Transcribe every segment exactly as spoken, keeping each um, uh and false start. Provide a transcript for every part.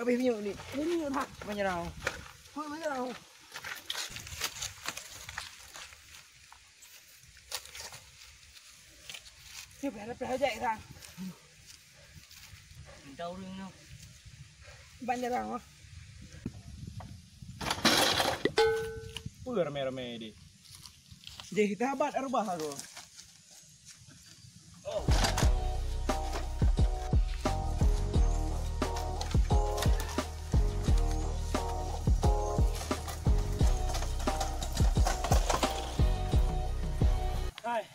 Habéh minyeuk ni. Habéh minyeuk that. Menyerang. Hoi, menyerang. Ni payah leupah jak sang. Entah ureueng nyoe. Ban jarang, oh. Peue ramé-ramé deh? Jih, kita habat rubah aku. Hai,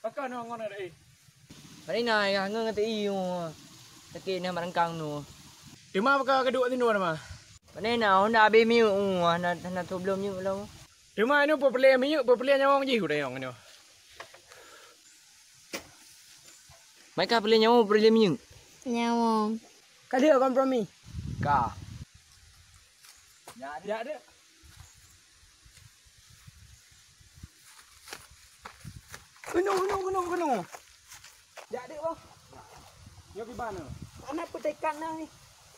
pakon nyoe ngon ada, eh? Pane na, ya, ngon ngon teu-i, oh. Sakét na mat rangkang nyoe. Teuma pakon ka duek sinoe teuma? Pane na, honda habéh minyeuk, oh, hana, hana trok bloe minyeuk lom. Teuma nyoe peue peureulèe minyeuk, peue peureulèe nyawöng jih u dayong nyoe. Maka peureulèe nyawöng, peue peureulèe minyeuk. Nyawöng. Ka lheueh kompromi. Ka. Jak deh. Jak deh. Keunoe, keunoe, keunoe, keunoe. Jak deh, boh. Nyoe kiban nyoe. Ana peutekan na ni.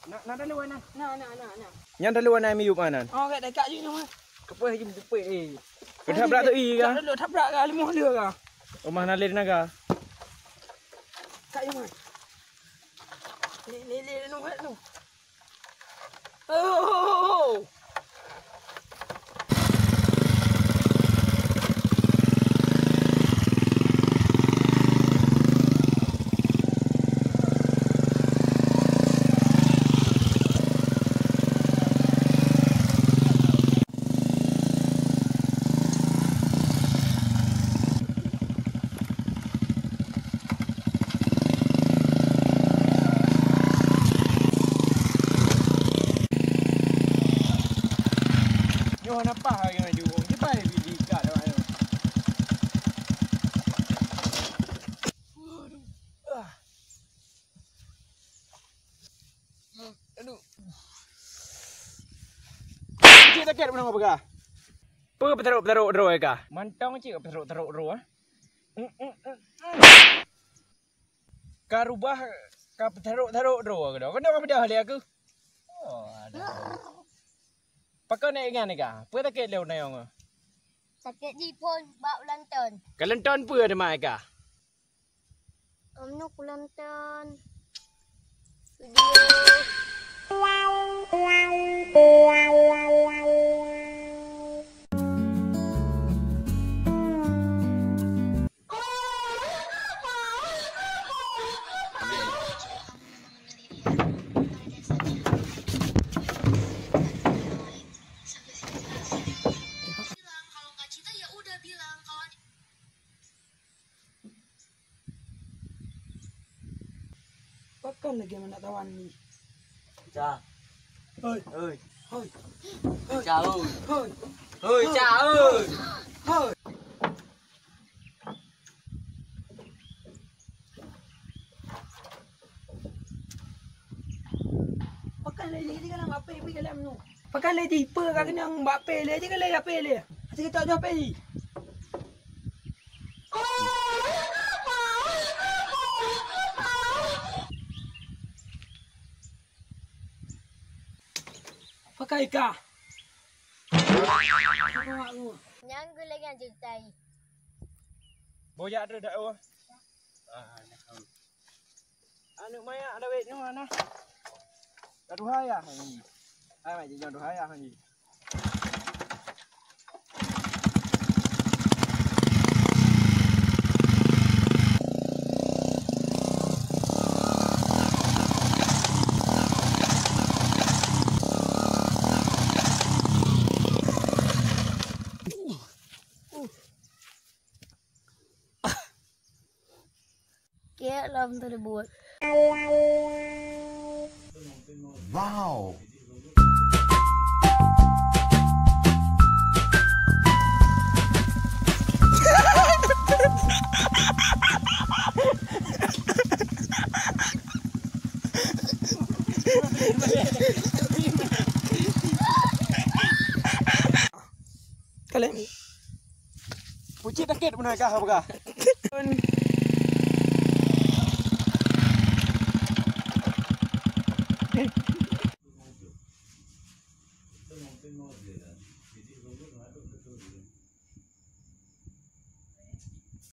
Na, na dalu na. Na, na, na, na. Nyan dalu na miyup anan. Oh, gak dekat je nyoe. Keupeueh jeuem keupeueh, eh. Keu tabrak tu, i ka? Tabrak, tabrak ka, limoh lheueh ka. Rumah Nalin na ka? Kak Iman. Ni, ni, ni, ni, ni. Oh, oh, oh, oh. Nyoe hana paih lagèe maju. Jibai bili kat awak nyoe. Aduh. Ah. Aduh. Cit sakét beuna peugah. Peue peutarok-tarok droe kah? Mantong cit peutarok-tarok droe, eh? Ka rubah, ka peutarok-tarok droe keunoe. Keunoe ka peudah lé aku. Oh, aduh. Pakon nyan kah? Peue sakét lé u nayong? Sakét jiphôn bak ulanton. Ka lanton peue teuma kah? Om nu kulonton video. Bilang, kalau nggak cinta, ya udah bilang. Kalau Pakon lagèe mandak tawan ni. Ca. Hoi. Hoi. Hoi. Hoi. Ca, oi. Hoi. Hoi, Ca, oi. Hoi. Pakon lé jih, jih ka lam apé, pih ka lam nyoe. Pakon lé jih, peue ka keunong bak apé lé, jih ka lé apé lé. Aci kita jauh apé jih. Pakai kah? Nyang geuh lagèe nyang ceurita. Boyak tu dak, oh. Ah, nah. Aneuk manyak Dawet nyoe na. Ka duha yah nyoe. Hai, mak, jinoe duha yah nyoe. Kek lom teureubot. Wow. Kalem. Pucit sakét beuna kah, apa kah?